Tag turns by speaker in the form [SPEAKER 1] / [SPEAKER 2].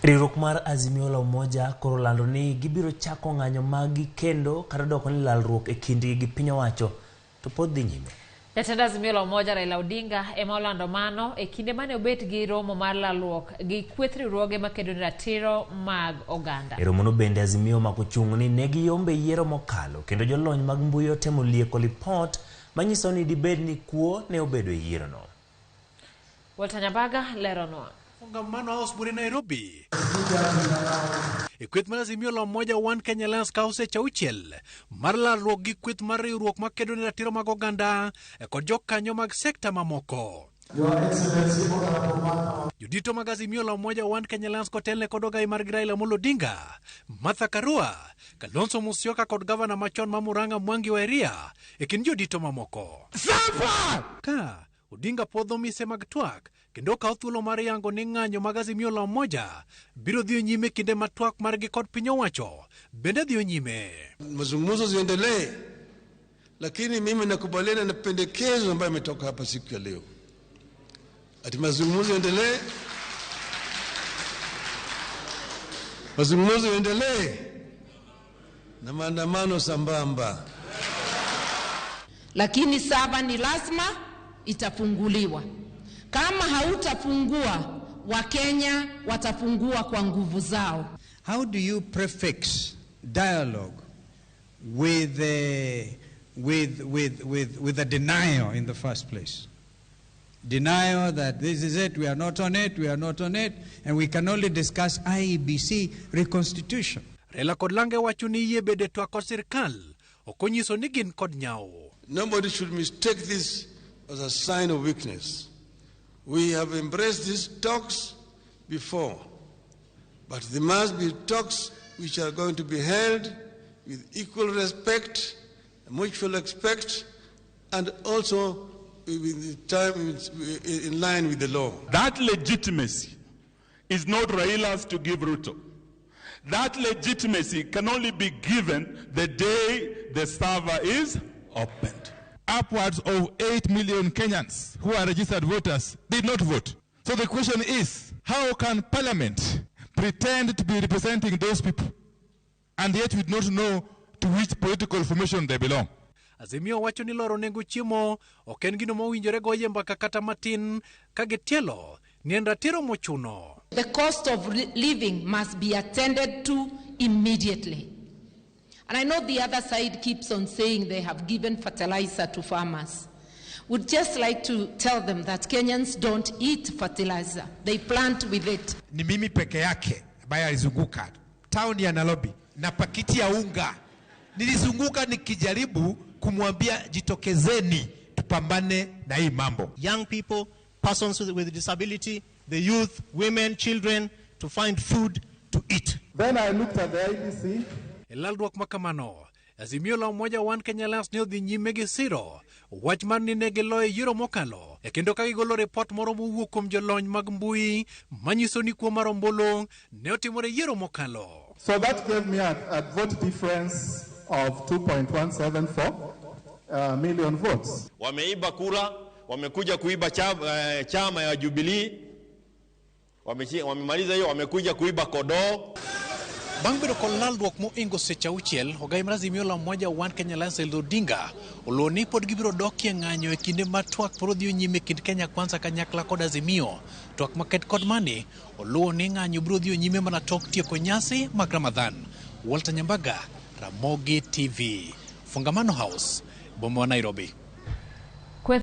[SPEAKER 1] Riwruok mar Azimio la Umoja koro olando ni gibiro chako ng'anyo maggi kendo kata doko ni lalruok e kindgi gi piny owacho to pod dhi nyime.
[SPEAKER 2] Jatend Azimio la Umoja Raila Odinga ema olando mano e kinde mane obet gi romo mar lalruok gi kweth riwruoge makedo ne ratiro mag oganda.
[SPEAKER 1] E romono bende Azimio omako chung' ni ne giyombe yiero mokalo kendo jolony mag mbui otemo lieko lipot manyiso ni dibed ni kuo ne obedo e yierono.
[SPEAKER 2] Walter Nyambaga leronwa.
[SPEAKER 3] Kongamano House Bure Nairobi. E kweth mar Azimio la Umoja One Kenya Alliance kawo seche auchiel mar lalruok gi kweth mar riwruok makedo ne ratiro mag oganda e kod jokanyo mag sekta mamoko. Jodito mag Azimio la Umoja One Kenya Alliance kotelne kod ogai margi Raila Amolo Odinga, Martha Karua, Kalonzo Musyoka kod gavana machon ma Murang'a Mwangi wa Iria e kind jodito mamoko. Ka Odinga puodho mise mag twak kendo okawo thuolo mar yango ni ng'anyo mag Azimio la Umoja biro dhiyo nyime kinde ma twak margi kod piny owacho bende dhiyo nyime.
[SPEAKER 4] Mazungumzo ziendelee, lakini mimi nakubaliana na pendekezo ambayo imetoka hapa siku ya leo, ati mazungumzo yaendelee, mazungumzo yaendelee na maandamano sambamba.
[SPEAKER 5] Lakini saba ni lazima itafunguliwa. Kama hautafungua, Wakenya watafungua kwa nguvu zao.
[SPEAKER 6] How do you prefix dialogue with a denial in the first place? Denial that this is it, we are not on it, we are not on it, and we can only discuss IEBC reconstitution.
[SPEAKER 3] Raila kod Lange wacho ni yie bedo e twak kod sirkal ok onyiso ni gin kod nyawo.
[SPEAKER 4] Nobody should mistake this as a sign of weakness. We have embraced these talks before, but there must be talks which are going to be held with equal respect, mutual respect, and also with the time in line with the law.
[SPEAKER 7] That legitimacy is not Raila's to give Ruto. That legitimacy can only be given the day the server is opened.
[SPEAKER 8] Upwards of 8 million Kenyans who are registered voters did not vote. So the question is, how can Parliament pretend to be representing those people and yet we do not know to which political formation they belong?
[SPEAKER 3] Azimio wacho ni loro nengo chiemo ok en gino mowinjore goye mbaka kata matin ka gitielo ni en ratiro mochuno.
[SPEAKER 5] The cost of living must be attended to immediately. And I know the other side keeps on saying they have given fertilizer to farmers. Would just like to tell them that Kenyans don't eat fertilizer. They plant with it.
[SPEAKER 9] Ni mimi peke yake ambaye alizunguka town ya Nairobi na pakiti ya unga. Nilizunguka nikijaribu kumwambia jitokezeni tupambane na hii mambo.
[SPEAKER 10] Young people, persons with disability, the youth, women, children, to find food to eat.
[SPEAKER 11] Then I looked at the IEBC.
[SPEAKER 3] E lalruok ma kamano, Azimio la Umoja One Kenya Alliance ne odhi nyime gi siro wach mar ni ne giloyo yiero mokalo e kendo ka gigolo ripot moro mowuok kuom jolony mag mbui manyiso ni kuo mar ombulu ne otimore yiero mokalo.
[SPEAKER 11] So that gave me a vote difference of 2.174 million votes.
[SPEAKER 12] Wameiba kura, wamekuja kuiba chama ya Jubilee, wamemaliza hiyo, wamekuja kuiba kodoo.
[SPEAKER 3] Bang' bedo kod lalruok moingo seche auchiel, ogai mar Azimio la Umoja One Kenya Alliance Raila Odinga oluwo ni pod gibiro dokie ng'anyo e kinde ma twak pod dhi nyime kind Kenya Kwanza kanyakla kod Azimio. Twak maket kod mani oluwo ni ng'anyo biro dhi nyime mana tok tieko nyasi mag Ramadhan. Walter Nyambaga, Ramogi TV, Fungamano House, boma wa Nairobi.